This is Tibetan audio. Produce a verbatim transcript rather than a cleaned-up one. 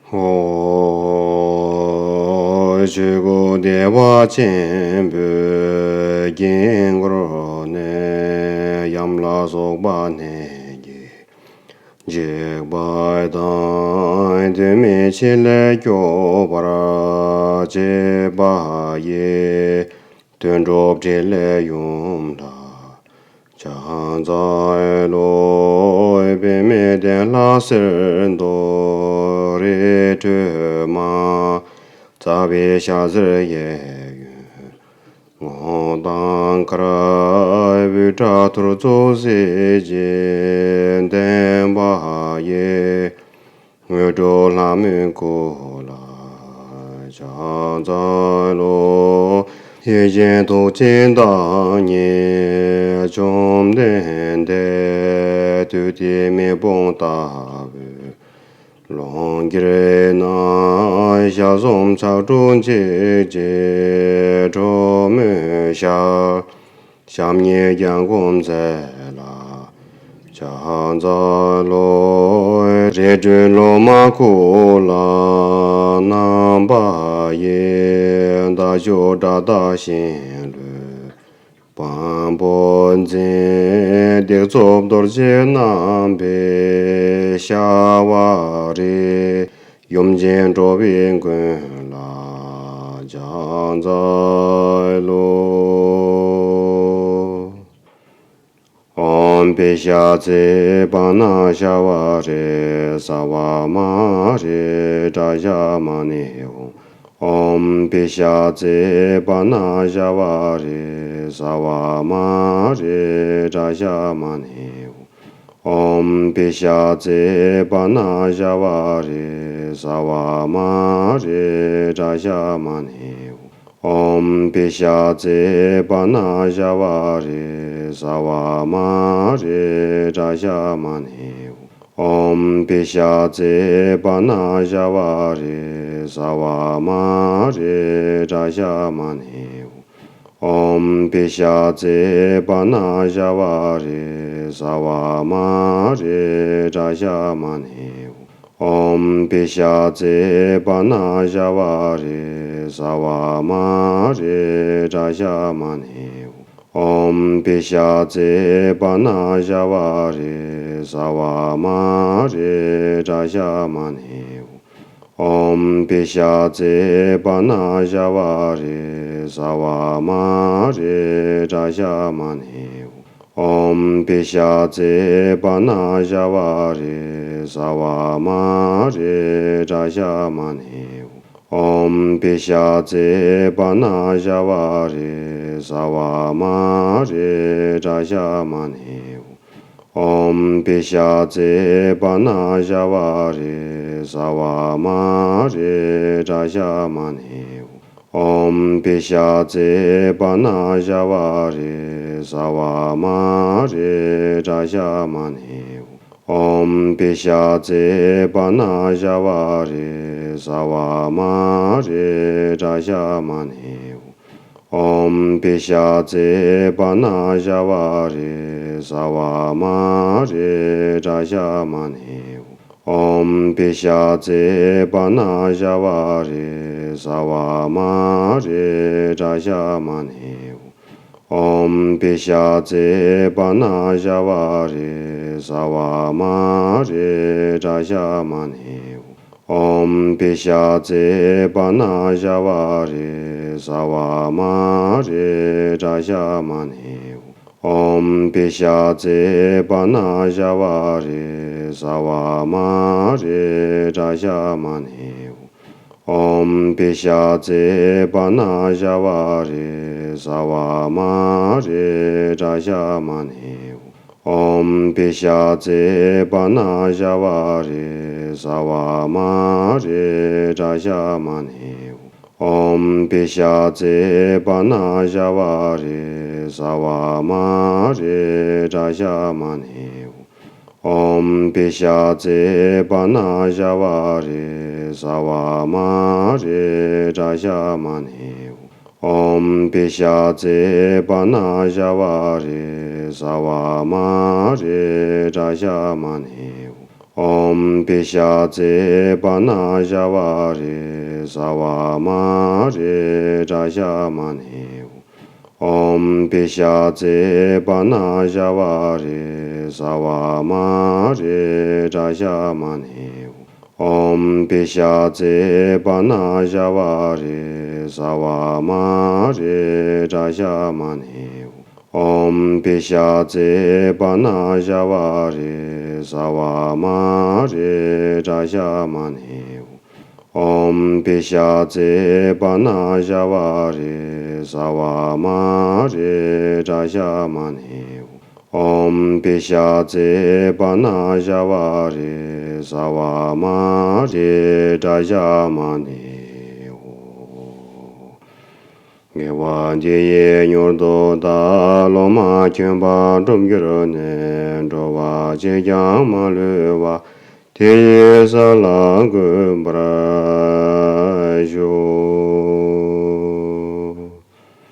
ཧོ། ཆོས་སྐུ་བདེ་བ་ཆེན་པོའི་དཀྱིལ་འཁོར་ནས་ཡམ་ལ་སོགས་པ་གནས་བརྒྱད་འཇིགས་པ་དང་། དུས་མིན་འཆི་ལས་སྐྱོབ་པར་བྱེད་པ་ཡི། དུད་འགྲོ་འབྲེལ་ཡུམ་ལ་ཕྱག་འཚལ་ལོ། པདྨའི་གདན་ལ་གསེར་མདོག་རི་ཁྲོད་མ། རྩ་བའི་ཞལ་ཟས་གཡས་གཡོན་སྔོ་དང་དཀར། དབུ་སྐྲ་ཐོར་ཚུགས་གཟི་བརྗིད་ལྡན་པ་ཡི། དངོས་གྲུབ་ལྷ་མོའི་སྐུ་ལ་ཕྱག་འཚལ་ལོ། ཡེ་ཤེས་ཐུགས་རྗེའི་བདག་ཉིད་བཅོམ་ལྡན་འདས། བདུད་སྡེ་མེ་དཔུང་ལྟ་བུའི་ལོངས་སྐྱེས་ན། ཞལ་གསུམ་ཕྱག་དྲུག་འཇིགས་བྱེད་ཁྲོ་མོའི་ཞལ། ཞབས་གཉིས་བརྐྱང་བསྐུམ་མཛད་ལ་ཕྱག་འཚལ་ལོ། རལ་གྲི་ལོ་མ་ཁུ་ལ་བསྣམས་པ་ཡི། མདའ་གཞུ་དགྲ་སྟ་ཞིང་ལུས་བམ་པོ་འཛིན། སྡིགས་མཛུབ་རྡོ་རྗེ་བསྣམས་པའི་ཤ་བ་རི། ཡུམ་ཆེན་འགྲོ་བའི་མགོན་ལ་ཕྱག་འཚལ་ལོ། ཨོཾ་བི་ཤ་ཙི་པ་ཎ་ཤ་བ་རི་ས་བ་མ་རི་དྲ་ཤ་མ་ཎི་ཧཱུྃ། ཨོཾ་བི་ཤ་ཙི་པ་ཎ་ཤ་བ་རི་ས་བ་མ་རི་དྲ་ཤ་མ་ཎི་ཧཱུྃ། ཨོཾ་བི་ཤ་ཙི་པ་ཎ་ཤ་བ་རི་ས་བ་མ་རི་དྲ་ཤ་མ་ཎི་ཧཱུྃ། ཨོཾ་བི་ཤ་ཙི་པ་ཎ་ཤ་བ་རི་ས་བ་མ་རི་དྲ་ཤ་མ་ཎི་ཧཱུྃ། ཨོཾ་བི་ཤ་ཙི་པ་ཎ་ཤ་བ་རི་ས་བ་མ་རི་དྲ་ཤ་མ་ཎི་ཧཱུྃ། ཨོཾ་བི་ཤ་ཙི་པ་ཎ་ཤ་བ་རི་ས་བ་མ་རི་དྲ་ཤ་མ་ཎི་ཧཱུྃ། ཨོཾ་བི་ཤ་ཙི་པ་ཎ་ཤ་བ་རི་ས་བ་མ་རི་དྲ་ཤ་མ་ཎི་ཧཱུྃ། ཨོཾ་བི་ཤ་ཙི་པ་ཎ་ཤ་བ་རི་ས་བ་མ་རི་དྲ་ཤ་མ་ཎི་ཧཱུྃ། ཨོཾ་བི་ཤ་ཙི་པ་ཎ་ཤ་བ་རི་ས་བ་མ་རི་དྲ་ཤ་མ་ཎི་ཧཱུྃ། ཨོཾ་བི་ཤ་ཙི་པ་ཎ་ཤ་བ་རི་ས་བ་མ་རི་དྲ་ཤ་མ་ཎི་ཧཱུྃ། ཨོཾ་བི་ཤ་ཙི་པ་ཎ་ཤ་བ་རི་ས་བ་མ་རི་དྲ་ཤ་མ་ཎི་ཧཱུྃ། ཨོཾ་བི་ཤ་ཙི་པ་ཎ་ཤ་བ་རི་ས་བ་མ་རི་དྲ་ཤ་མ་ཎི་ཧཱུྃ། ཨོཾ་བི་ཤ་ཙི་པ་ཎ་ཤ་བ་རི་ས་བ་མ་རི་དྲ་ཤ་མ་ཎི་ཧཱུྃ། ཨོཾ་བི་ཤ་ཙི་པ་ཎ་ཤ་བ་རི་ས་བ་མ་རི་དྲ་ཤ་མ་ཎི་ཧཱུྃ། ཨོཾ་བི་ཤ་ཙི་པ་ཎ་ཤ་བ་རི་ས་བ་མ་རི་དྲ་ཤ་མ་ཎི་ཧཱུྃ། ཨོཾ་བི་ཤ་ཙི་པ་ཎ་ཤ་བ་རི་ས་བ་མ་རི་དྲ་ཤ་མ་ཎི་ཧཱུྃ། ཨོཾ་བི་ཤ་ཙི་པ་ཎ་ཤ་བ་རི་ས་བ་མ་རི་དྲ་ཤ་མ་ཎི་ཧཱུྃ། ཨོཾ་བི་ཤ་ཙི་པ་ཎ་ཤ་བ་རི་ས་བ་མ་རི་དྲ་ཤ་མ་ཎི་ཧཱུྃ། ཨོཾ་བི་ཤ་ཙི་པ་ཎ་ཤ་བ་རི་ས་བ་མ་རི་དྲ་ཤ་མ་ཎི་ཧཱུྃ། ཨོཾ་བི་ཤ་ཙི་པ་ཎ་ཤ་བ་རི་ས་བ་མ་རི་དྲ་ཤ་མ་ཎི་ཧཱུྃ། ཨོཾ་བི་ཤ་ཙི་པ་ཎ་ཤ་བ་རི་ས་བ་མ་རི་དྲ་ཤ་མ་ཎི་ཧཱུྃ། ཨོཾ་བི་ཤ་ཙི་པ་ཎ་ཤ་བ་རི་ས་བ་མ་རི་དྲ་ཤ་མ་ཎི་ཧཱུྃ། ཨོཾ་བི་ཤ་ཙི་པ་ཎ་ཤ་བ་རི་ས་བ་མ་རི་དྲ་ཤ་མ་ཎི་ཧཱུྃ། ཨོཾ་བི་ཤ་ཙི་པ་ཎ་ཤ་བ་རི་ས་བ་མ་རི་དྲ་ཤ་མ་ཎི་ཧཱུྃ། ཨོམ་བི་ཤ་ཙེ་པ་ན་ཤ་བ་རེ་ཟ་བ་མ་རེ་དྲ་ཤ་མ་ནེ། ཨོམ་བི་ཤ་ཙེ་པ་ན་ཤ་བ་རེ་ཟ་བ་མ་རེ་དྲ་ཤ་མ་ནེ། ཨོམ་བི་ཤ་ཙེ་པ་ན་ཤ་བ་རེ་ཟ་བ་མ་རེ་དྲ་ཤ་མ་ནེ། ཨོམ་བི་ཤ་ཙེ་པ་ན་ཤ་བ་རེ་ཟ་བ་མ་རེ་དྲ་ཤ་མ་ནེ། ཨོམ་བི་ཤ་ཙེ་པ་ན་ཤ་བ་རེ་ཟ་བ་མ་རེ་དྲ་ཤ་མ་ནེ། ཨོམ་བི་ཤ་ཙེ་པ་ན་ཤ་བ་རེ་ཟ་བ་མ་རེ་དྲ་ཤ་མ་ནེ། དགེ་བ་འདི་ཡིས་མྱུར་དུ་བདག། སློབ་མ་མཁྱེན་པ་འགྲུབ་གྱུར་ནས། འགྲོ་བ་གཅིག་ཀྱང་མ་ལུས་པ། དེ་ཡི་ས་ལ་འགོད་པར་ཤོག།